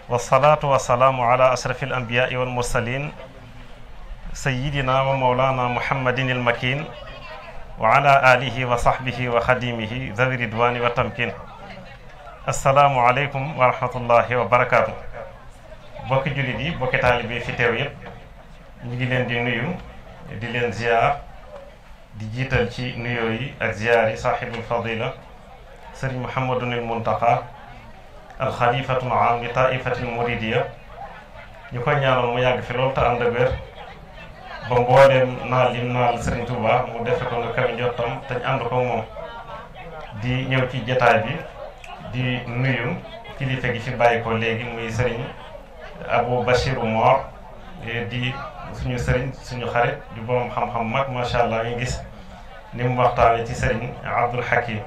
والصلاة والسلام على أشرف الأنبياء والمرسلين سيدنا ومولانا محمد المكين وعلى آله وصحبه وخديمه ذوي الرضوان والتمكين. السلام عليكم ورحمة الله وبركاته. bokki jullit yi bokki taalibe fi teew yépp ñu ngi leen di nuyu di leen ziar di jiital ci nuyoo yi ak ziar yi saaxibul fadila sëriñ Muhammadunil Muntaqa alxalifatul aam li taifatil muridiya ñu koy ñaanal mu yàgg fi loolu te ànd ak wér ba mbooleem naal lim naal sëriñ Tuuba mu defe ko nga kaw njottam te ñu ànd ko moom. di ñëw ci jataay bi di nuyu kilifa gi fi bàyyi ko léegi muy sëriñ Abou Bachir Mor di suñu sëriñ suñu xarit di borom xam-xam mag macha allah ñu gis ni mu waxtaanee ci sëriñ Abdul Hakim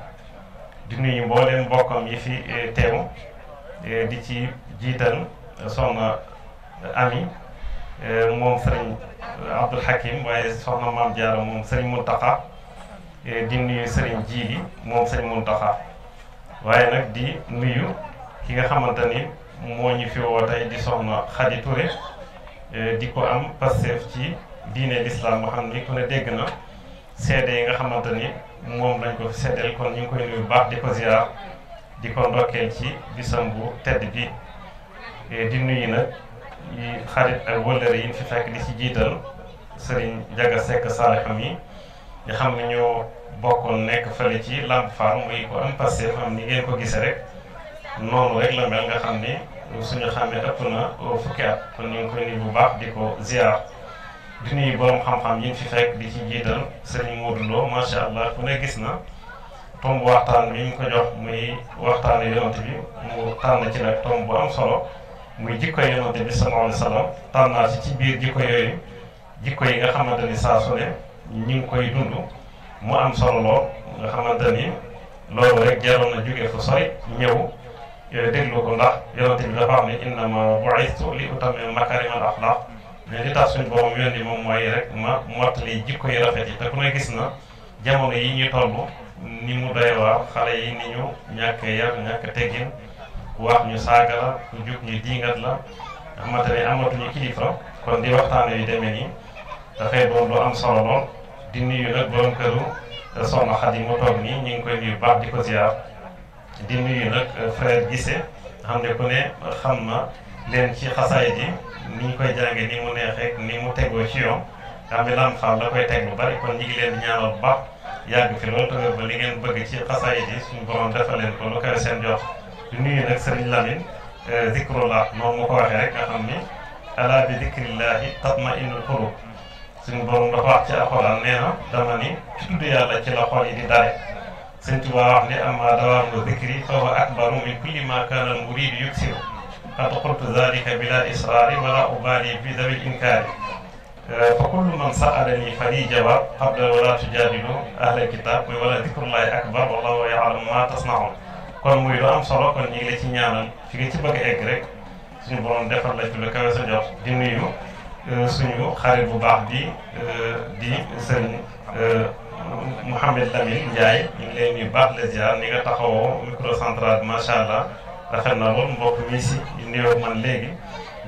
di nuyu mbooleem mbokkam yi fi teew di ci jiital soxna Ami moom sëriñ Abdul Hakim waaye soxna Maam Jaara moom sëriñ Muntaxa di nuyu sëriñ Jiili moom sëriñ Muntaxa waaye nag di nuyu ki nga xamante ni moo ñu fi woo tey di soxna Xadi Touré di ko am Pastef ci diine l'islam moo xam ni ku ne dégg na seede yi nga xamante ni moom lañ ko fi seddeel kon ñu ngi koy nuyu baax di ko ziar di ko ndokkeel ci bisam bu tedd bi. di nuyu nag yi xarit ak wëllëre yi fi fekk di ci jiital sëriñ Jaga Sekk Saalixam yi nga xam ne ñoo bokkoon nekk fële ci Lamp Fall muy ko am Pastef am ni ngeen ko gisee rek noonu rek la mel nga xam ni suñu xamee ëpp na fukki at kon ñu ngi koy nuyu bu baax di ko ziar di nuyu borom xam-xam yi fi fekk di ci jiital sëriñ Modou Lo macha allah ku ne gis na tomb waxtaan bi ñu ko jox muy waxtaane yonante bi mu tànn ci nag tomb bu am solo muy jikko yonante bi sallallahu alayhi wa sallam tànnaa ci biir jikko yooyu jikko yi nga xamante ni saa su ne ñu ngi koy dund mu am solo lool nga xamante ni loolu rek jaroon na jóge fu sori ñëw déglu ko ndax yonante bi dafa xam ne innama bu'istu li utammima makarimal axlaq mais li tax suñu borom yónni moom mooy rek ma mottali jikko yi rafet yi te ku ne gis na jamono yi ñu toll ni mu doy waar xale yi ni ñu ñàkk yar ñàkk teggin ku wax ñu saaga la ku jug ñu diingat la nga xamante ne amatuñu kilifa kon di waxtaane yu demee nii dafay doon lu am solo lool. di nuyu nag borom këru soxna Xadi mu toog nii ñu ngi koy nuyu baax di ko ziar di nuyu nag frère Gissé xam ne ku ne xam na leen ci xasaay ji ni ñu koy jànge ni mu neexee ni mu tegoo ci yoon xam ne Lamp Fall la koy teg lu bari kon ñi ngi leen di ñaanal bu baax yàgg fi loolu te ba li ngeen bëgg ci xasaay ji suñu borom defal leen ko lu koy seen jox. di nuyu nag Serigne Lamine zikrullah noonu mu ko waxee rek nga xam ni ala bi zikrillahi tatma'innul qulub suñu borom dafa wax ci alxuraan nee na dama ni ci tudd yàlla ci la xol yi di dare. Sëñ Tuubaa wax ni amma dawaamu zikri fa huwa akbaru min kulli ma kaana al muridu yuksiru qad qultu zalika bila israari wala ubali bi dawil inkaari fa kullu man sa'alani fali jawab qabla wala tujadilu ahlal kitab muy wala zikrullahi akbar wallahu ya'lamu ma tasnaun. kon muy lu am solo kon ñu ngi la ci ñaanal fi nga ci bëgg a egg rek suñu borom defal la ci lu kawe sa jot. di nuyu suñu xarit bu baax di sëriñ Mouhamed Lamine Ndiaye ñu ngi leen nuyu baax la ziar ni nga taxawoo microcentral macha allah rafet na lool mbokk mi si nuyoo man léegi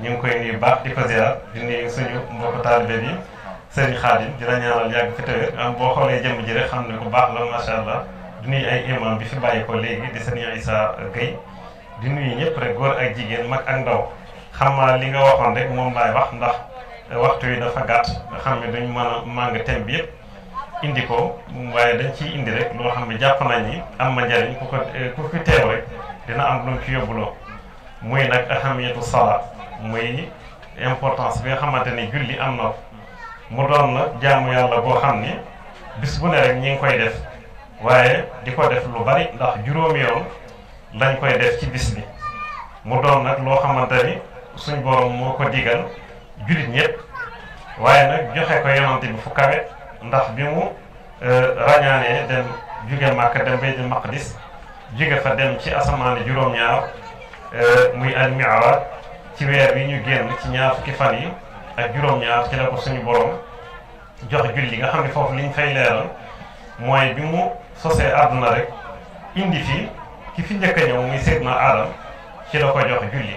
ñu ngi koy nuyu baax di ko ziar di nuyu suñu mbokk taalibe bi sëriñ Xaadim di la ñaanal yàgg fi tawee am boo xoolee jëmm ji rek xam ne ku baax la macha allah. di nuyu ay imam bi fi bàyyi ko léegi di sëriñ Issa Gueye di nuyu ñëpp rek góor ak jigéen mag ak ndaw xam naa li nga waxoon rek moom laay wax ndax waxtu yi dafa gàtt nga xam ne duñ mën a màng thème bi yëpp indi ko waaye dañ ciy indi rek loo xam ne jàpp nañ ni am ma njariñ ku fi teew rek dina am lu mu ci yóbbuloo muy nag ahamiyatu salaat muy importance bi nga xamante ni julli am na mu doon nag jaamu yàlla boo xam ni bis bu ne rek ñi ngi koy def waaye di ko def lu bari ndax juróomi yoon lañ koy def ci bis bi mu doon nag loo xamante ni suñ borom moo ko digal jullit ñëpp waaye nag joxe ko yonante bi fu kawe ndax bi mu rañaanee dem jóge Màkka dem Baytul Maqdis jóge fa dem ci asamaani juróom-ñaar muy al mi'raaj ci weer wi ñu génn ci ñaar fukki fan yi ak juróom-ñaar ci la ko suñu borom jox julli nga xam ne foofu liñ fay leeral mooy bi mu sosee àdduna rek indi fi ki fi njëkk a ñëw muy Seydina Adam ci la ko jox julli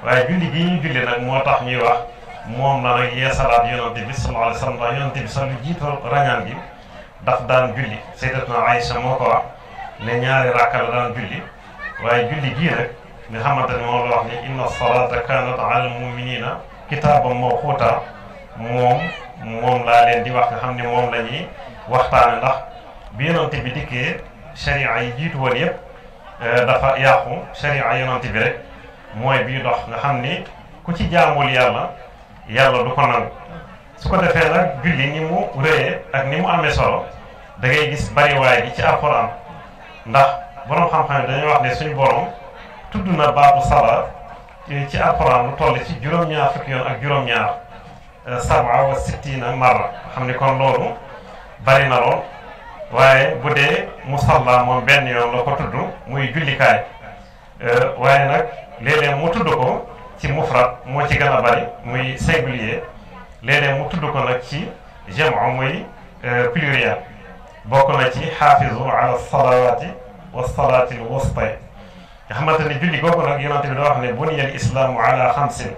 waaye julli gi ñu julli nag moo tax ñuy wax moom la nag yeesalaat yonante bi sallallahu alayhi wa sallam ndax yonante bi sax lu jiital rañaan gi daf daan julli. sayyidatuna Aïcha moo ko wax ne ñaari rakka la daan julli waaye julli gii nag nga xamante ne moom la wax ni inna salata kanat ala almuminina kitaaban mawquta moom laa leen di wax nga xam ne moom la ñuy waxtaane ndax bi yonante bi dikkee sharia yi jiitu woon yëpp dafa yàqu sharia yonante bi rek mooy bii dox nga xam ni ku ci jaamul yàlla du ko nangu. su ko defee nag julli ni mu rëyee ak ni mu amee solo da ngay gis bariwaay gi ci alxuraan ndax borom xam-xam yi dañuy wax ne suñu borom tudd na baatu sala ci alxuraan lu toll ci juróom-ñaar fukki yoon ak juróom-ñaar sab'a wa sittina marra xam ni kon loolu bari na lool waaye bu dee musalla moom benn yoon la ko tudd muy jullikaay waaye nag léeg-léeg mu tudd ko ci mufrad moo ci gën a bari muy singulier léeg-léeg mu tudd ko nag ci jam'u muy pluriel bokk na ci xaafizu ala salawaati wa salaati al wusta nga xamante ne julli googu nag yonante bi da wax ne buniya al islaamu ala xamsin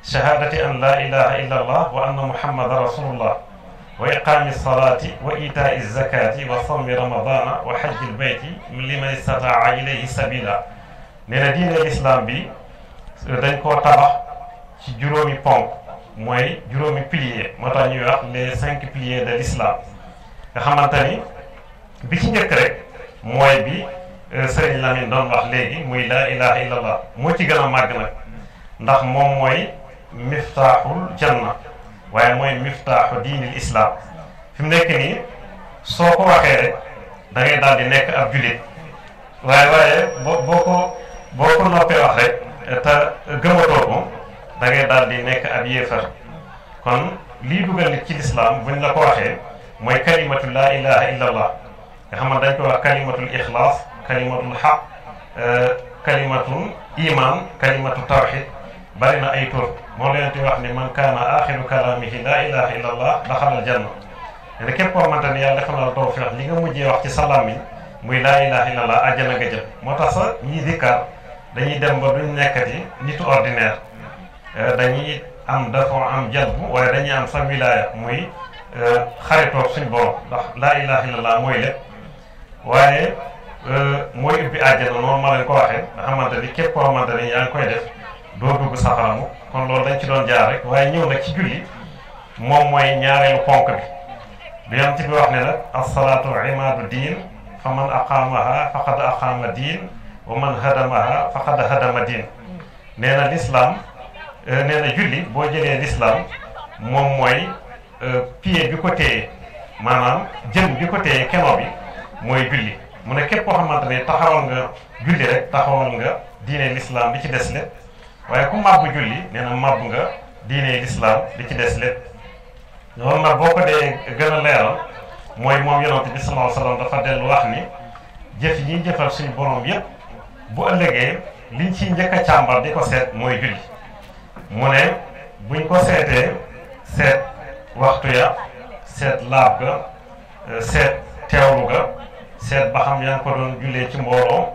shahadati an la ilaha illa allah wa anna muhammadan rasulullah wa iqaami salaati wa itaai zakati wa sawmi ramadana wa hajji al bayti liman istataa ilayhi sabila nee na diine l'islam bi dañ koo tabax ci juróomi ponk mooy juróomi pilier moo tax ñuy wax les 5 piliers de l'islam nga xamante ni bi ci njëkk rek mooy bi Sëriñ Lamine doon wax léegi muy la ilaha illallah moo ci gën a màgg nag ndax moom mooy miftaaxul janna waaye mooy miftaaxu diinil islam fi mu nekk nii soo ko waxee rek da ngay daal di nekk ab jullit waaye boo ko noppee wax rek te gëmatoo ko da ngay daal di nekk ab yéefar kon lii dugal nit ci lislaam buñ la ko waxee mooy kalimatu laa ilaha illa allah nga xam ne dañ ko wax kalimatul ixlaas kalimatul xaq kalimatul iman kalimatu tawxid bari na ay tur moo leen di wax ne man kaana axiru kalaamihi laa ilaha illa allah daxalal janna ne képp koo xamante ne yàlla defal na la tawfiq li nga mujjee wax ci salaam mi muy laa ilaha illa allah àjjana nga jëm moo tax sax ñii dikkar dañuy dem ba duñ nekkati nitu ordinaire dañuy am dafa am jalbu waaye dañuy am sa wilaaya muy xaritoog suñ borom ndax laa ilaha illallah mooy lépp waaye mooy ubbi àjjana noonu ma leen ko waxee nga xamante ni képp koo xamante ni yaa ngi koy def doo dugg safaramu kon loolu dañ ci doon jaar rek waaye ñëw nag ci julli moom mooy ñaareelu ponk bi yam ci bi wax ne nag as-salaatu imaadu diin fa man aqaamaha faqad aqaama diin wa man hadamaha faqad hadama diin nee na l'islam nee na julli boo jëlee l'islam moom mooy pied bi ko téye maanaam jën bi ko téye keno bi mooy julli mu ne képp koo xamante ne taxawal nga julli rek taxawal nga diine l'islam bi ci des lépp waaye ku màbb julli nee na màbb nga diine l'islam bi ci des lépp loolu nag boo ko dee gën a leeral mooy moom yonent bi sallallahu alayhi wa sallam dafa dellu wax ni jëf yi ñuy jëfal suñu borom yépp bu ëllëgee liñ ciy njëkk a càmbar di ko seet mooy julli mu ne buñ ko seetee seet waxtu ya seet laab ga seet teewlu ga seet ba xam yaa ngi ko doon jullee ci mbooloo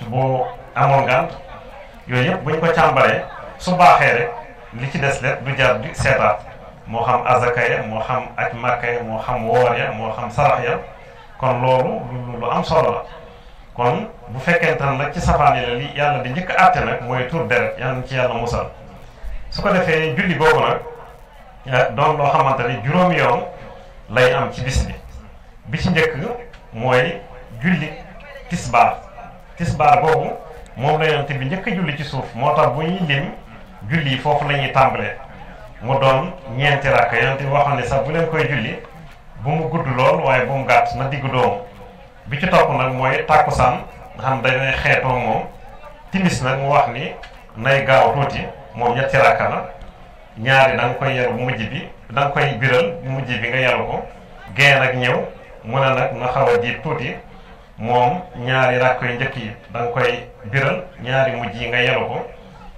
boo amoon ngànt yooyu yëpp buñ ko càmbaree su baaxee rek li ci des lépp du jar di seetaat moo xam azaka ya moo xam aj màkka ya moo xam woor ya moo xam sarax ya kon loolu lu am solo la kon bu fekkente ne nag ci safaan yi la li yàlla di njëkk a àtte nag mooy tur deret yàlla ci yàlla musal su ko defee julli boobu nag doon loo xamante ni juróomi yoon lay am ci bis bi ci njëkk mooy julli tisbaar boobu moom la yonent bi njëkk a julli ci suuf moo tax bu ñuy lim julli yi foofu la ñuy tàmbalee mu doon ñeenti rakk yonent bi waxoon ne sax bu leen koy julli bu mu gudd lool waaye bu mu gàtt na diggu doomu bi ci topp nag mooy tàkkusaan nga xam dañuy xeetoo moom timis nag mu wax ni nay gaaw tuuti moom ñetti rakka la ñaari da nga koy yaru bu mujj bi da nga koy biral bu mujj bi nga yaru ko gee nag ñëw mu ne nag na xaw a jiit tuuti moom ñaari rakk yu njëkk yi da nga koy biral ñaari mujj yi nga yaru ko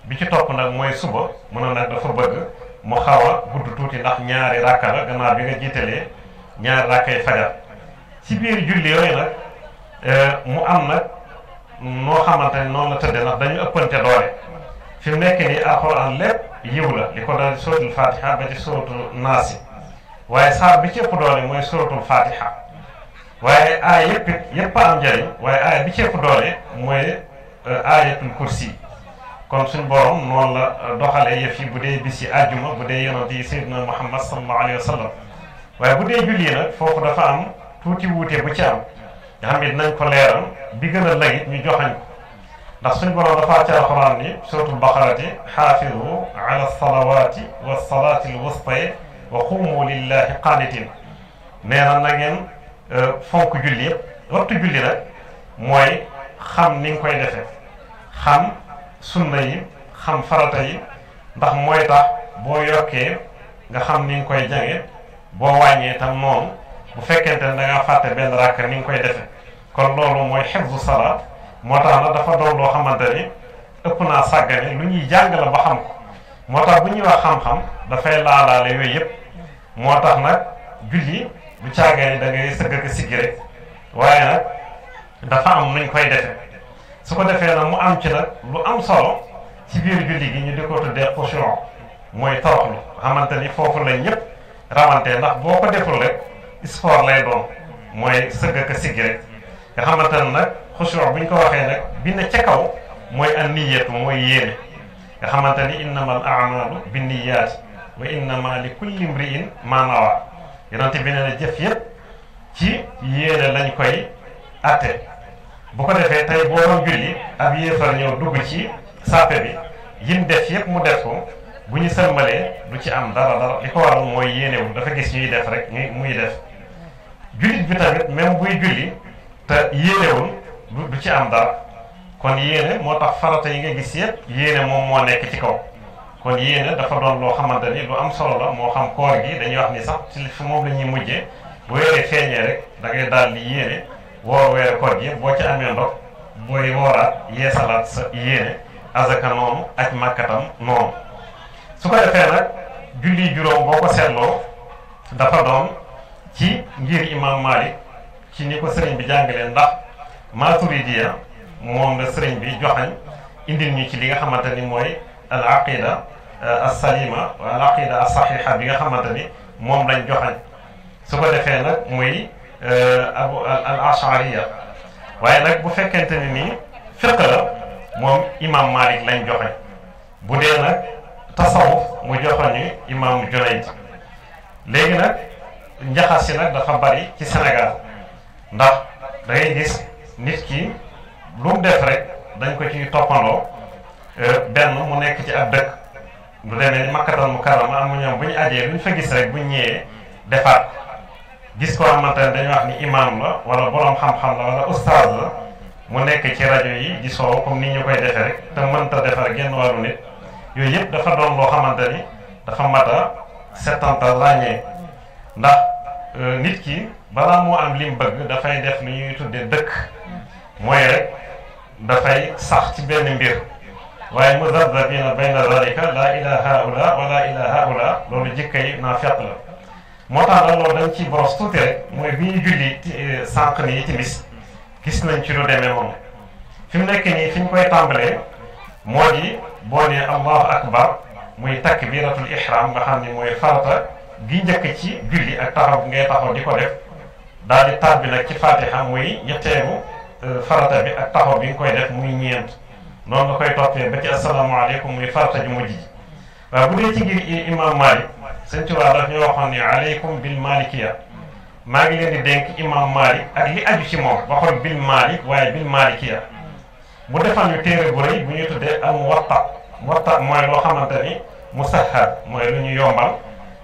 bi ci topp nag mooy suba mu ne nag dafa bëgg mu xaw a gudd tuuti ndax ñaari rakka la gannaaw bi nga jiitalee ñaari rakkay fajar ci biir julli yooyu nag mu am nag noo xamante ne noonu la tëddee ndax dañu ëppante doole fi mu nekk nii alxuraan lépp yiw la li ko dal suratul fatiha ba ci suratul naasi waaye saar bi ci ëpp doole mooy suratul fatiha waaye aay yëpp am njëriñ waaye aay bi ci ëpp doole mooy aayatul kursi kon suñ borom noonu la doxalee yëf yi bu dee bis yi àjjuma bu dee yonent yi sayyidina Muhammad sallallahu alayhi wa sallam waaye bu dee julli nag foofu dafa am tuuti wuute bu ci am nga xam ne dinañ ko leeral bi gën a lagit ñu joxañ ko ndax suñ borom dafa ci alxuraan ni suratul baqarati xaafizu ala salawaati wa salaati al wusta wa qumu lillahi qaanitin nee na ngeen fonk julli yëpp waxtu julli nag mooy xam ni nga koy defee xam sunna yi xam farata yi ndax mooy tax boo yokkee nga xam ni nga koy jange boo wàññee tam noonu bu fekkente ne da ngaa fàtte benn rakk ni nga koy defee kon loolu mooy xifzu salaat moo tax nag dafa doon loo xamante ni ëpp naa sàggane lu ñuy jàng la ba xam ko moo tax bu ñuy wax xam-xam dafay laalaale yooyu yëpp moo tax nag julli bu caagee da ngay sëgg ak siggi rek waaye nag dafa am nuñ koy defee su ko defee nag mu am ci nag lu am solo ci biir julli gi ñu di ko tuddee xushuuc mooy toroxlu xamante ni foofu la ñëpp rawante ndax boo ko deful rek sport lay doon mooy sëgg ak siggi rek nga xamante ne nag xushuuc bu ñu ko waxee nag bi ne ca kaw mooy an niyatu mooy yéene nga xamante ni innamal a'maalu binniyaati wa innama li kulli imri'in ma nawa yonente bi nee na jëf yëpp ci yéene lañ koy atte bu ko defee tey boo doon julli ab yéefar ñëw dugg ci sàppe bi yim def yëpp mu def ko bu ñu sëlmalee du ci am dara li ko waral mooy yéenewul dafa gis ñuy def rek muy def jullit bi tamit même buy julli te yéenewul du ci am dara kon yéene moo tax farata yi nga gis yëpp yéene moom moo nekk ci kaw kon yéene dafa doon loo xamante ni lu am solo la moo xam koor gi dañuy wax ni sax ci fi moom la ñuy mujjee bu weeree feeñee rek da ngay daal di yéene woor weere koor gi boo ci amee ndox booy wooraat yeesalaat sa yéene azaka noonu ak màkkatam noonu su ko defee nag julli juróom boo ko seetloo dafa doon ci ngir imam Malik ci ni ko sëriñ bi jàngalee ndax Maturidiya moom la sëriñ bi joxañ indil ñu ci li nga xamante ni mooy al aqida as salima wa al aqida as saxiha bi nga xamante ni moom lañ joxañ su ko defee nag muy al ashariya waaye nag bu fekkente ni nii fiq la moom imam Malik lañ joxañ bu dee nag tasawuf mu joxoñu imam Junayd léegi nag njaxas si nag dafa bari ci Sénégal ndax da ngay gis nit ki lu mu def rek dañ ko ci toppandoo benn mu nekk ci ab dëkk lu demee ni Makkatal Mukarrama am ñoom bu ñu ajee lu ñu fa gis rek bu ñu ñëwee defaat gis ko xamante ne dañu wax ni imam la wala borom xam-xam la wala ustaaz la mu nekk ci rajo yi di soow comme ni ñu koy defee rek te mënta defar genn wàllu nit yooyu yëpp dafa doon loo xamante ni dafa mat a settantal ràññee ndax nit ki balaa moo am lim bëgg dafay def lu ñuy tuddee dëkk mooy rek dafay sax ci benn mbir waaye muzabzabina bayna zalika laa ilaa haula wala ilaa haula loolu jikkay naafiq la moo tax nag loolu dañ ci boros tuuti rek mooy bi ñu julli sànq nii timis gis nañ ci lu demee moom fi mu nekk nii fi ñu koy tàmbalee moo di boo nee allahu akbar muy takbiratul ihram nga xam ne mooy farata gi njëkk ci julli ak taxaw bi ngay taxaw di ko def daal di tàbbi nag ci fatiha muy ñetteelu farata bi ak taxaw bi nga koy def muy ñeent noonu nga koy toppee ba ci asalaamaaleykum muy farata ju mujj ji waaw bu dee ci ngir imam Malik sëñ Tuubaa daf ñu waxoon ni aleykum bil malikiya maa ngi leen di dénk imam Malik ak li aju ci moom waxoon bil Malik waaye bil malikiya bu defal ñu téere bu rëy bu ñu tuddee al muwatta mooy loo xamante ni musahhar mooy lu ñu yombal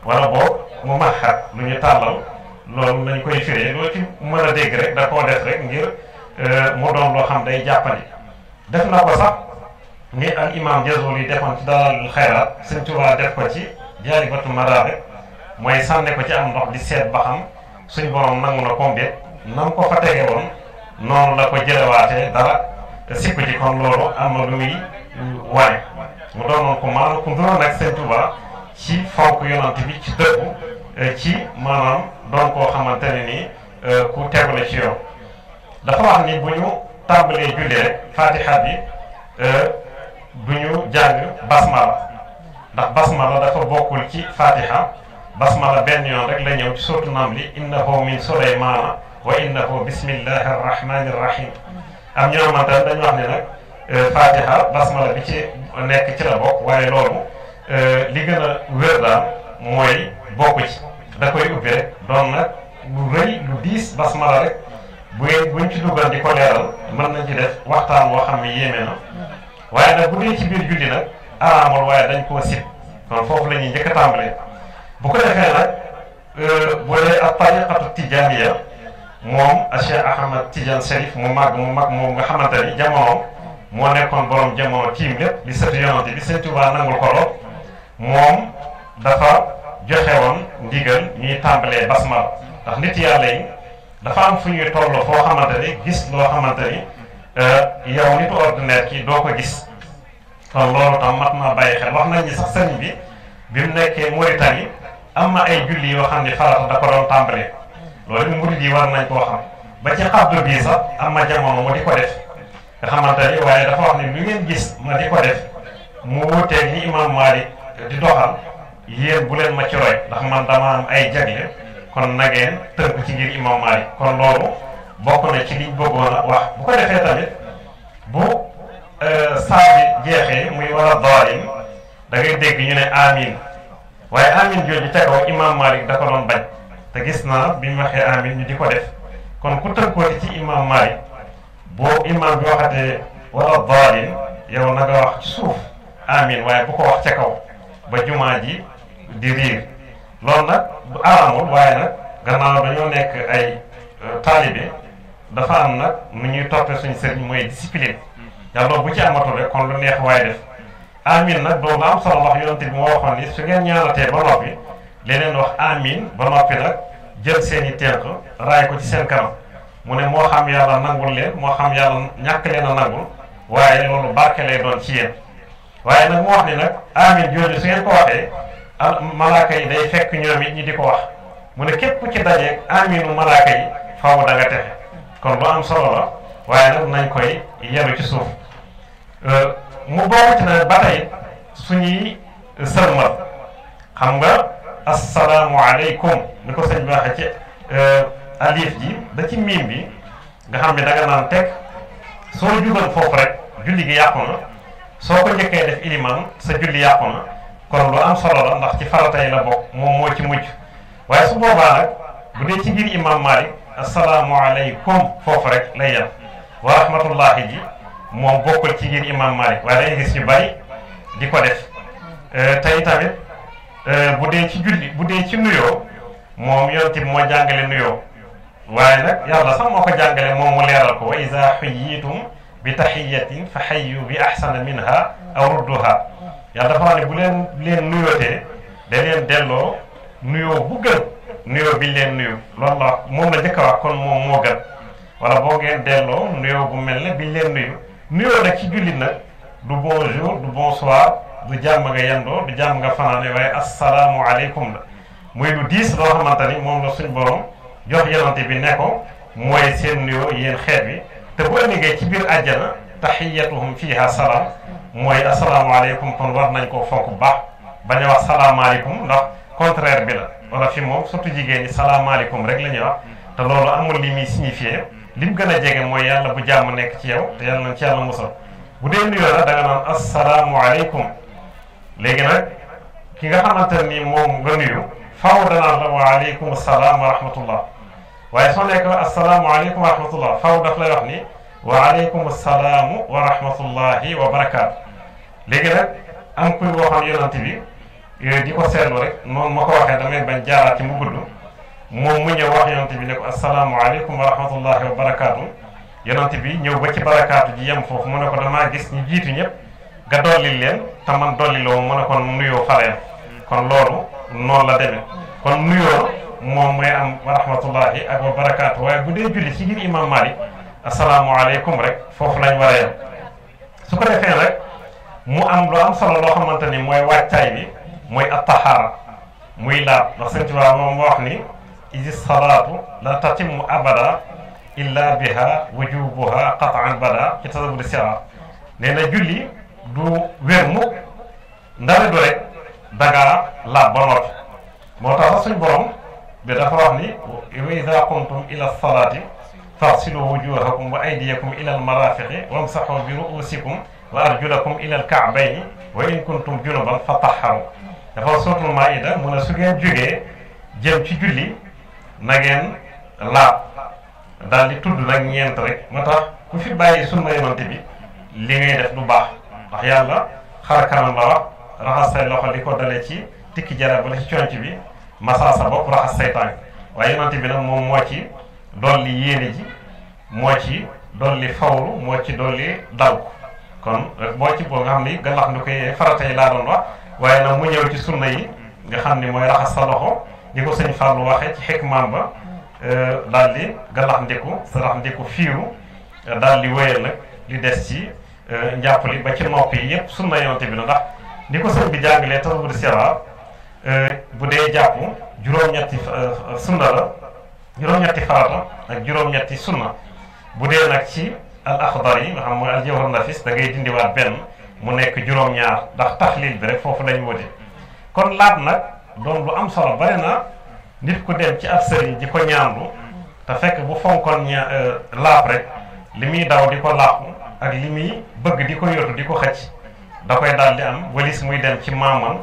wala boog mu mahhar lu ñu tàllal loolu lañ koy firee loo ci mën a dégg rek da koo def rek ngir mu doon loo xam day jàppandi def na ko sax ni al imam Jazuli defoon ci Dalaalul Xayraat Sëñ Tuubaa def ko ci Jaalibatu Maraaxib mooy sànne ko ci am ndox di seet ba xam suñ borom nangu na kombe nam ko fa tege woon noonu la ko jëlewaatee dara sikku ci kon loolu am na lu muy wane mu doonoon ko maanaam ku nduroon ak Sëñ Tuubaa ci fonk yonante bi ci dëggu ci maanaam doon koo xamante ne nii ku tegu la ci yoon dafa wax ni bu ñu tàmbalee julli rek fatiha bi duñu jàng basmala ndax basmala dafa bokkul ci fatiha. basmala benn yoon rek la ñëw ci suuratu Namli innahu min Sulaymaana wa innahu bismillahi arrahmani irrahim am ñoo xamante ne dañu wax ne nag fatiha basmala bi ci nekk ci la bokk waaye loolu li gën a wér daal mooy bokku ci da koy ubbi rek doon nag lu rëy lu diis basmala rek buñ ci duggal di ko leeral mën nañ ci def waxtaan boo xam ne yéeme na waaye nag bu dee ci biir julli nag araamul waaye dañ koo sib kon foofu la ñuy njëkk a tàmbalee bu ko defee nag bu dee ak tariqatu tijaaniya moom Cheikh Ahmad Tidiane Chérif mu mag moom nga xamante ni jamonoom moo nekkoon borom jamono tiim lépp di sëtu yonante bi Sëñ Tuubaa nangul ko lool moom dafa joxe woon ndigal ñuy tàmbalee basmala ndax nit yàlla yi dafa am fu ñuy toll foo xamante ni gis loo xamante ni yow nitu ordinaire ki doo ko gis kon loolu tam mat naa bàyyi xel wax nañ ni sax sëriñ bi mu nekkee Mauritanie am na ay julli yoo xam ne farata da ko doon tàmbalee loolu murid yi war nañ koo xam ba ci xabdu bii sax am na jamono mu di ko def nga xamante ni waaye dafa wax ne lu ngeen gis ma di ko def mu wuteeg ni imam Malik di doxal yéen bu leen ma ci roy ndax man dama am ay jagle kon nageen tënk ci ngir imam Malik kon loolu bokk na ci liñ bëggoon a wax bu ko defee tamit bu saa bi jeexee muy wala daalin da ngay dégg ñu ne amin waaye amin jooju ca kaw imam Malik da ko doon bañ te gis naa bi ñu waxee amin ñu di ko def kon ku tënkooti ci imam Malik boo imam bi waxatee wala daalin yow na nga wax ci suuf amin waaye bu ko wax ca kaw ba jumaa ji di riir loolu nag du aramul waaye nag gannaaw dañoo nekk ay taalibe dafa am nag nu ñuy toppee suñu sëriñ mooy discipline yàlla bu ci amatul rek kon lu neex waaye def amin nag doolu am solo wax yonent bi moo waxoon ni su ngeen ñaanatee ba noppi leneen wax amin ba noppi nag jël seen i tenq raay ko ci seen kanam mu ne moo xam yàlla nangul leen moo xam yàlla ñàkk leen a nangul waaye loolu barke lay doon ci yéen waaye nag mu wax ni nag amin jooju su ngeen ko waxee malaaka yi day fekk ñoom it ñi di ko wax mu ne képp ku ci dajeeg aminu malaaka yi faaw da nga texe kon lu am solo la waaye nag nañ koy yenu ci suuf mu bokk ci nag ba tey suñuy sërmal xam nga asalaamualeykum ni ko sëñ bi waxee ci alif ji da ci miim bi nga xam ne da nga naan teg soo jugal foofu rek julli gi yàqu na soo ko njëkkee def iliman sa julli yàqu na kon lu am solo la ndax ci farata yi la bokk moom moo ci mujj waaye su boobaa nag bu dee ci ngir imam Malik asalaamualeykum foofu rek lay yem wa rahmatullahi ji moom bokkul ci ngir imam Malik waaye dañuy gis ñu bari di ko def tey tamit bu dee ci julli bu dee ci nuyoo moom yonent bi moo jàngale nuyoo waaye nag yàlla sax moo ko jàngale moom mu leeral ko wa iza xuyyitum bi taxiyatin fa xayyu bi ahsana minha aw rudduha yàlla dafa wax ne bu leen nuyootee da leen delloo nuyoo bu gën nuyoo biñ leen nuyu loolu la moom la njëkk a wax kon moom moo gën wala boo ngeen delloo nuyoo bu mel ne biñ leen nuyu nuyoo nag ci jullit nag du bonjour du bonsoir du jàmm nga yendoo du jàmm nga fanaane waaye assalaamu aleykum la muy lu diis loo xamante ni moom la suñ borom jox yonante bi ne ko mooy seen nuyoo yéen xeet bi te bu ëllëgee ci biir àjjana taxiyatuhum fiha salaam mooy assalaamu aleykum kon war nañ koo fonk bu baax bañ a wax salaamaaleykum ndax contraire bi la wala fi moom surtout jigéen ñi salaamaaleykum rek la ñuy wax te loolu amul li muy signifié li mu gën a jege mooy yàlla bu jàmm nekk ci yow te yàlla nañ ci yàlla musal bu dee nuyoo nag da nga naan asalaamualeykum léegi nag ki nga xamante ni moom nga nuyu faaw danaan la waaleykum salaam wa rahmatullah waaye soo nekk asalaamualeykum wa rahmatullah faaw daf lay wax ni waaleykum salaamu wa rahmatullahi wa barakaatu léegi nag am kuy waxoon yonent bi di ko seetlu rek noonu ma ko waxee damay bañ jaaraat ci mu gudd moom mu ñëw wax yonent bi ne ko asalaamualeykum wa rahmatullahi wa barakaatu yonent bi ñëw ba ci barakaatu ji yem foofu mu ne ko damaa gis ñu jiitu ñëpp nga dolli leen te man dolli loo mu ne kon nuyoo faleen kon loolu noonu la demee kon nuyoo moom mooy am wa rahmatullahi ak wa barakaatu waaye bu dee julli ci ngir imam Malik asalaamualeykum rek foofu lañ war a yem su ko defee nag mu am lu am solo loo xamante ni mooy wàccaay bi mooy attahaara muy laab ndax sëñ Tuubaa moom wax ni isi salaatu la tatimu abada illa biha wujubuha qatan bada ci tasawudi sira nee na julli du wér mukk ndare du rek dangaa laab ba noppi moo tax suñ borom bi dafa wax ni wa idha qumtum ila salaati faghsilu wujuhakum wa aydiyakum ila almarafiqi wamsahu bi ru'usikum wa arjulakum ila alka'bayni wa in kuntum junuban fatahharu dafa suratul maida mu ne su ngeen jógee jëm ci julli na ngeen laab daal di tudd nag ñeent rek moo tax ku fi bàyyi sunna yonante bi li ngay def du baax ndax yàlla xar kanam la wax raxas say loxo li ko dalee ci tikki jara ba la ci conc bi masa sa bopp raxas say tànk waaye yonante bi nag moom moo ci dolli yéene ji moo ci dolli fawru moo ci dolli dal kon boo ci boo nga xam ni gàllax ndi koy farata yi laa doon wax waaye nag mu ñëw ci sunna yi nga xam ni mooy raxas sa loxo ni ko sëñ Fallou waxee ci xikmaam ba daal di gàllax ndiku sarax ndiku fiiru daal di wéyal nag li des ci njàpp li ba ci nopp yi yëpp sunna yonante bi la ndax ni ko sëñ bi jàngalee tasawudu sira bu dee jàpp juróom-ñetti sunna la juróom-ñetti farata ak juróom-ñetti sunna bu dee nag ci al axdar yi nga xam mooy al jawhar nafis da ngay dindiwaat benn mu nekk juróom-ñaar ndax taxlil bi rek foofu lañ wute kon laab nag doon lu am solo bari na nit ku dem ci ab sëriñ di ko ñaandu te fekk bu fonkoon laab rek li muy daw di ko làqu ak li muy bëgg di ko yotu di ko xëcc da koy daal di am walis muy dem ci maaman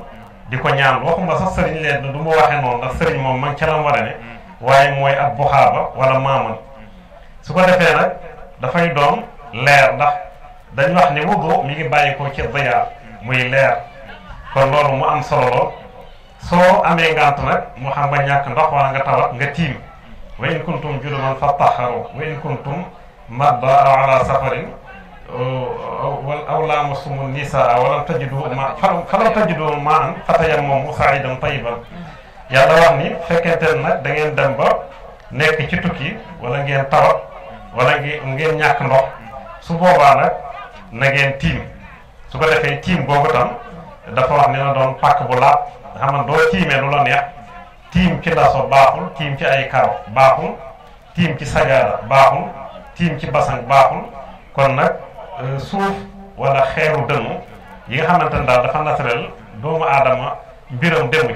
di ko ñaandu waxuma sax sëriñ leen du mu waxee noonu ndax sëriñ moom man ca la war a ne waaye mooy ab buxaaba wala maaman su ko defee nag dafay doon leer ndax dañ wax ni wudu mi ngi bàyyi ko ci diya muy leer kon loolu mu am solo lool soo amee ngant nag mu xam nga ñàkk ndox wala nga tawat nga tiim wa in kuntum junuban fatahharu wa in kuntum marda aw ala safarin aw lamassumu nisaa walam tajidu ma falam tajidu ma'an fatayammamu sa'idan tayyiban yàlla wax ni fekkente nag da ngeen dem ba nekk ci tukki wala ngeen tawat wala ngeen ñàkk ndox su boobaa nag na ngeen tiim su ko defee tiim boobu tam dafa wax ne na doon pàkk bu laab nga xam ne doo tiimee lu la neex tiim ci laso baaxul tiim ci ay karo baaxul tiim ci sajaada baaxul tiim ci basang baaxul kon nag suuf wala xeeru dënnu yi nga xamante ne daal dafa naturel doomu aadama mbiram demu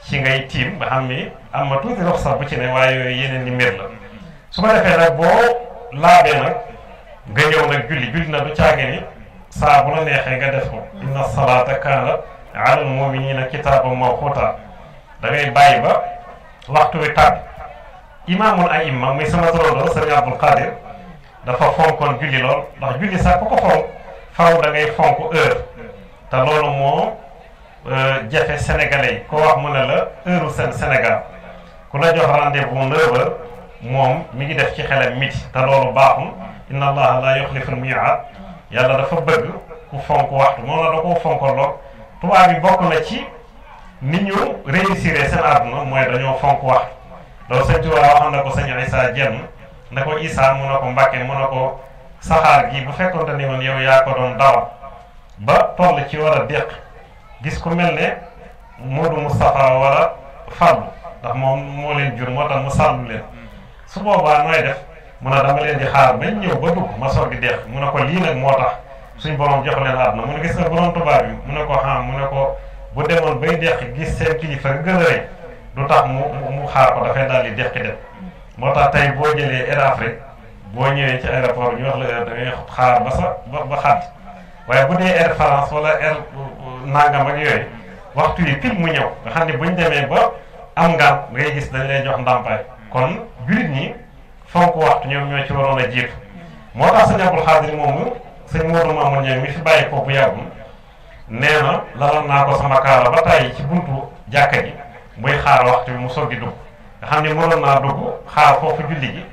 ci ngay tiim nga xam ni am na tuuti rox sax bu ci ne waaye yooyu yeneen ni mbir la su ko defee nag boo laabee nag nga ñëw nag julli na du caage ni saa bu la neexee nga def ko inna salaata kaanat alal mu'miniina kitaaban mawquuta da ngay bàyyi ba waxtu wi tàbbi imaamul aïmma muy sama turandoo sëriñ Abdul Qadir dafa fonkoon julli lool ndax julli sax ku ko fonk faw da ngay fonk heure te loolu moo jafe sénégalais yi ko wax mu ne la heure seen Sénégal ku la jox rendez-vous 9h moom mi ngi def ci xelam midi te loolu baaxul inna allaha la yuxliful mi'aad yàlla dafa bëgg ku fonk waxtu moom la da koo fonkoon lool tubaab yi bokk na ci ni ñu réussir seen àdduna mooy dañoo fonk waxtu loolu sëñ Tuubaa waxoon na ko sëñ Isaa Jenn ne ko Isaa mu ne ko Mbàkke mu ne ko saxaar gi bu fekkonte ni woon yow yaa ko doon dawal ba toll ci war a déq gis ku mel ne Modou Moustapha wala Fallou ndax moom moo leen jur moo tax mu sàllu leen su boobaa nooy def mu ne dama leen di xaar bañ ñëw ba dugg ma soog di deex mu ne ko lii nag moo tax suñ borom jox leen àdduna mu ne gis nga borom tubaab bi mu ne ko xam mu ne ko bu demoon bay deex gis seen kilifa nga gën a rëy du tax mu xaar ko dafay daal di deqi dem moo tax tey boo jëlee Air Afrique boo ñëwee ci aéroport ñu wax la da ngay xaar ba xadd waaye bu dee Air France wala Air nangam ak yooyu waxtu yi pile mu ñëw nga xam ne buñ demee ba am ngaan ngay gis dañ lay jox ndàmpaay kon jullit ñi fonk waxtu ñoom ñoo ci waroon a jiitu moo tax sëñ Abdul Xaadir moomu sëñ Moodu Mamoun Ñaŋ mi fi bàyyi ko bu yàggul nee na lalal naa ko sama kaala ba tàyyi ci buntu jàkka ji muy xaar waxtu bi mu soog di dugg nga xam ne mënoon naa dugg xaar foofu julli gi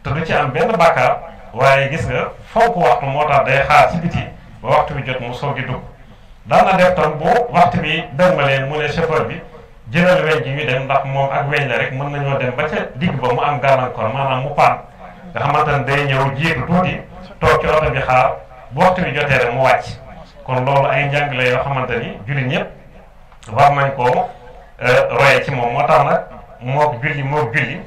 te du ci am benn bàkkaar waaye gis nga fonk waxtu moo tax day xaar ci biti ba waxtu bi jot mu soog di dugg daan na def tam bu waxtu bi dëgmalee mu ne chauffeur bi jëlal weñ gi ñu dem ndax moom ak weñ la rek mën nañoo dem ba ca digg ba mu am gàllankoor maanaam mu paan nga xamante ne day ñëw jiitu tuuti toog ci oto bi xaar bu waxtu bi jotee rek mu wàcc kon loolu ay njàngale yoo xamante ni jullit ñëpp war nañ koo roye ci moom moo tax nag mook julli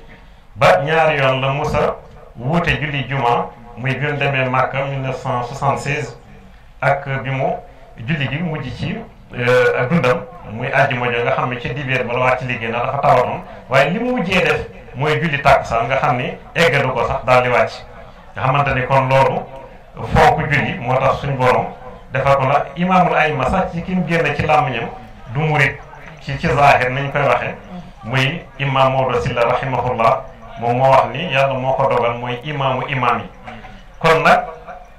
ba ñaari yoon la musa wuute julli juma muy bi mu demee Màkka 1976 ak bi mu julli gi mujj ci ak dundam muy àjjuma jo nga xam ne ci dibeer ba la wàcc ci liggéey ndax dafa tawatoon waaye li mu mujjee def mooy julli tàkkusaan nga xam ni eggalu ko sax daal di wàcc nga xamante ni kon loolu fonk julli moo tax suñ borom defal ko la imaamul ayma sax ci ki mu génne ci làmmiñam du murit ci zaahir nañ koy waxee muy imam Maodo Sylla rahimahullah moom moo wax ni yàlla moo ko dogal mooy imaamu imaam yi kon nag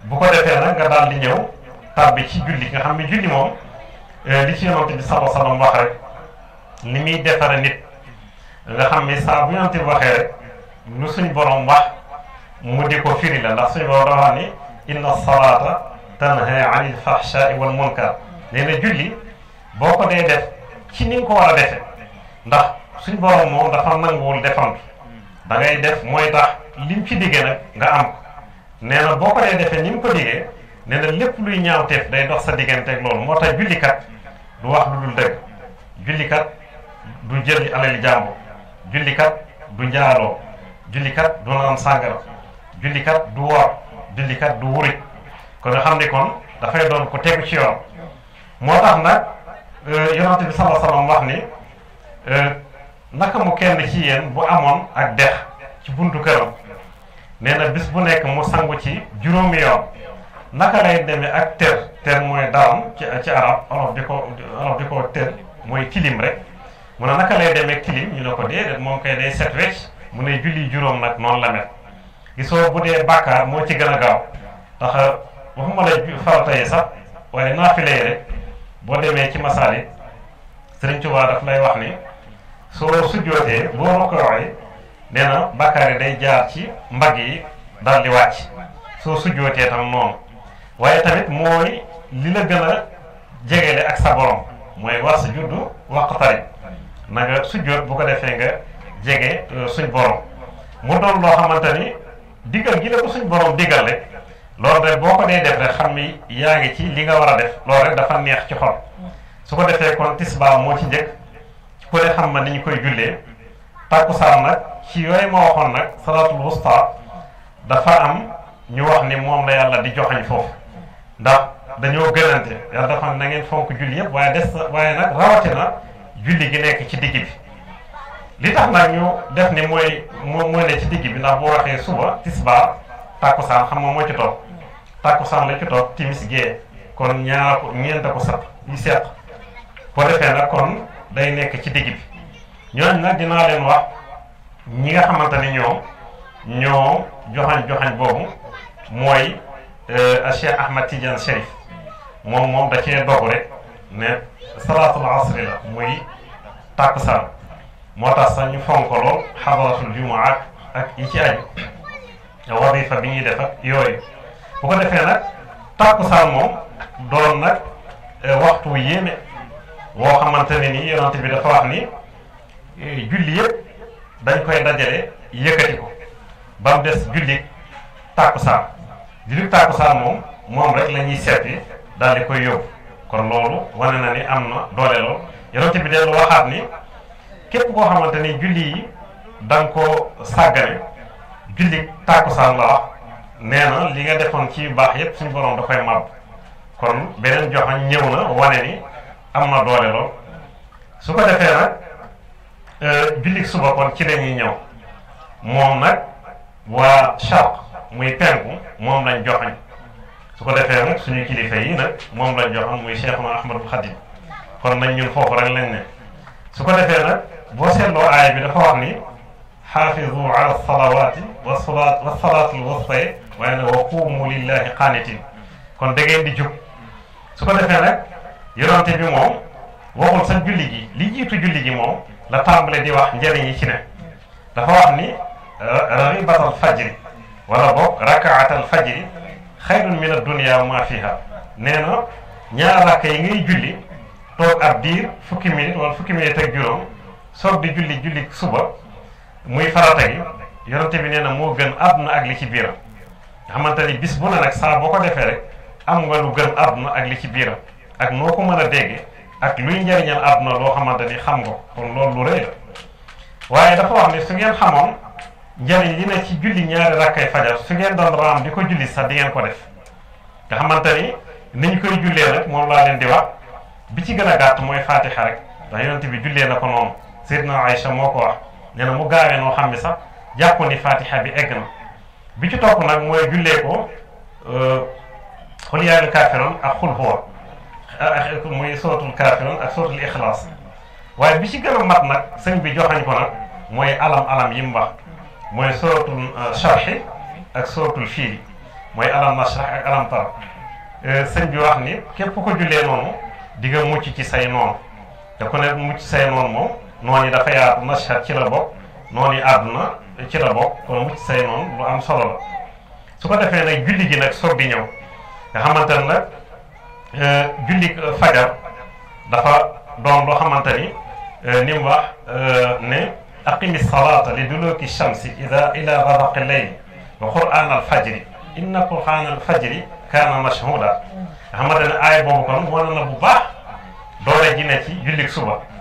bu ko defee nag nga daal di ñëw tàbbi ci julli nga xam ne julli moom li ci yonent bi sallallahu alayhi wasallam wax rek ni muy defare nit nga xam ni saa bu yonent bi waxee rek lu suñ borom wax mu di ko firi la ndax suñ borom dafa wax ni inna salata tanha anil fahsha'i wal munkar nee na julli boo ko dee def ci ni nga ko war a defe ndax suñ borom moom dafa nanguwul defantu da ngay def mooy tax lim ci diggee nag nga am ko nee na boo ko dee defee ni mu ko diggee nee na lépp luy ñaawteef day dox sa diggante ak loolu moo tax jullikat du wax lu dul dëgg jullikat du jël alali jàmbur jullikat du njaaloo jullikat du naan sàngara jullikat du wor jullikat du wuruj kon nga xam ne kon dafay doon ko tegu ci yoon moo tax nag yonent bi sallallahu alayhi wasallam wax ni naka mu kenn ci yéen bu amoon ak dex ci buntu këram nee na bis bu nekk mu sangu ci juróomi yoon naka lay demee ak ter mooy daram ci arab olof di ko ter mooy tilim rek mu ne naka lay demee tilim ñu ne ko déedéet moom koy day set wecc mu ne julli juróom nag noonu la mel gisoo bu dee bàkkaar moo ci gën a gaaw ndax waxuma la farata yi sax waaye naafile yi rek boo demee ci masaalik Sëriñ Tuubaa daf lay wax ni soo sujjootee boo rokkooxee nee na bàkkaar yi day jaar ci mbagg yi daal di wàcc soo sujjootee tam noonu waaye tamit mooy li la gën a jegele ak sa borom mooy war sa juddu waqtarib na nga sujjoot bu ko defee nga jege suñ borom mu doon loo xamante ni digal gi la ko suñ borom digal rek loolu rek boo ko dee def rek xam ni yaa ngi ci li nga war a def loolu rek dafa neex ci xol su ko defee kon tisbaar moo ci njëkk ku ne xam ma ni ñu koy jullee takkusaan nag ci yooyu ma waxoon nag salaatul wusta dafa am ñu wax ni moom la yàlla di joxañ foofu ndax dañoo gënante yàlla dafa na ngeen fonk julli yëpp waaye nag rawatina julli gi nekk ci digg bi li tax nag ñu def ni mooy ne ci digg bi ndax boo waxee suba tisbaar takkusaan xam nga moo ci toog takkusaan la ci toog timis gee kon ñeent ko sat yi seq boo defee nag kon day nekk ci digg bi ñooñu nag dinaa leen wax ñi nga xamante ni ñoo joxañ boobu mooy Cheikh Ahmad Tidiane Chérif moom da cee dogu rek ne salaatul asri la muy takkusaan moo tax sax ñu fonk lool xadaratul jumaa ak yi ci aju wadifa bi ñuy def ak yooyu bu ko defee nag takkusaan moom doon nag waxtu yéeme woo xamante ne ni yonent bi dafa wax ni julli yëpp dañ koy dajale yëkkati ko ba mu des julli takkusaan julli takkusaan moom rek la ñuy seeti daal di koy yóbbu kon loolu wane na ni am na doole lool yonent bi dellu waxaat ni képp koo xamante ni julli yi da nga ko sàggane julli takkusaan la wax nee na li nga defoon ci yu baax yépp suñu borom da koy màbb kon beneen joxañ ñëw na wane ni am na doole lool su ko defee nag julli suba kon ci la ñuy ñëw moom nag waa charq muy penku moom lañ joxañ su ko defee nag suñu kilifa yi nag moom lañ joxañ muy Cheikhuna Ahmadul Khadim kon nañ ñun foofu rek lañ ne su ko defee nag boo seetloo aaya bi dafa wax ni xaafizu ala salawaati wa salaatul wusta waaye nag wa quumu lillahi qaanitin kon da ngeen di jub su ko defee nag yonante bi moom waxul sa julli gi li jiitu julli gi moom la tàmbale di wax njëriñ yi ci ne dafa wax ni ribatal fajri wala boog rakaatal fajri xayrun min ad-dunya wa ma fiha nee na ñaar rakka yi ngay julli toog ab diir fukki minute wala fukki minute ak juróom soog di julli suba muy farata gi yonante bi nee na moo gën àdduna ak li ci biiram nga xamante ni bis bu ne nag saa boo ko defee rek am nga lu gën àdduna ak li ci biiram ak noo ko mën a dégg ak luy njariñal àdduna loo xamante ni xam nga kon loolu lu rëy la waaye dafa wax ni su ngeen xamoon njariñ li ne ci julli ñaari rakkay fajar su ngeen doon raam di ko julli sax di ngeen ko def nga xamante ni ni ñu koy jullee nag moom laa leen di wax bi ci gën a gàtt mooy fatiha rek ndax yonent bi jullee na ko noonu Seydina Aïcha moo ko wax nee na mu gaawee noo xam ne sax jàpp ni fatiha bi egg na bi ci topp nag mooy jullee ko xul yaa ayyuhal kaafiruun ak xul huwa muy suratul kaafiruun ak suratul ixlaas waaye bi ci gën a mat nag sëñ bi joxañ ko nag mooy alam yi mu wax mooy suratul sharhi ak suratul fiili mooy alam nashrah ak alam tara sëñ bi wax ni képp ko jullee noonu di nga mucc ci say noonu te ku ne mucc say noonu moom noonu yi dafa yaatu nashar ci la bokk noonu yi àdduna ci la bokk kon mucc say noonu lu am solo la su ko defee nag julli gi nag soog di ñëw nga xamante ne nag julli fajar dafa doon loo xamante ni mu wax ne aqimi salata li duluki shamsi ila ghasaqi layl wa qur'an al fajri inna qur'an al fajri kaana mashhuda nga xamante ne aay boobu kon wane na bu baax doole ji ne ci jullik suba